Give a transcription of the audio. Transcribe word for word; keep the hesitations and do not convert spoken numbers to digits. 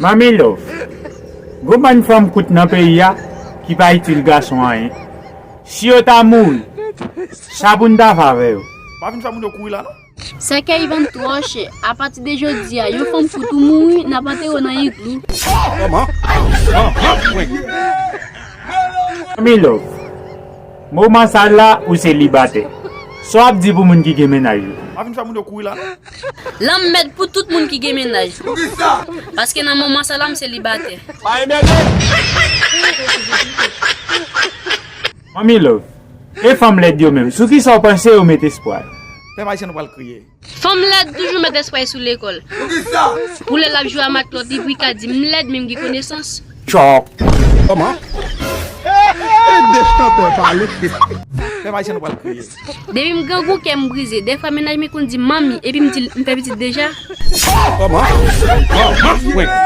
Manmi Love, gon bann fanm kout nan peyi a ki pa itil gason anyen. Si yo ta mouri, sa pou n ta fè avè yo? Pa vin fè moun yo kouri la non. Sèkèy vann twò chè. Apati de jodi a, yon fanm kout ou mouri, n ap antere w nan iglou. Kòman? Manmi Love, moman sa la ou selibatè. Sa w ap di pou moun ki gen mennaj yo? Pa vin fè moun yo kouri la non. Lanmèd pou tout moun ki gen mennaj. Paske nan moman sa la m selibatè. Manmi Love, e fanm lèd yo menm, sou kisa w panse yo met espwa yo? Pèp ayisyen nou pral kriye. Fanm lèd toujou met espwa sou lekòl. Pou lè l ap jwe a matlòt, li pou ka di m lèd, men m gen konesans. Chòk. Kòman? E de chantè pale. Pèp ayisyen nou pral kriye. Depi m grangou, kè m brize. Dèfwa mennaj mwen konn di m manmi, epi m di l m fè pitit deja. Kòman? Kòman?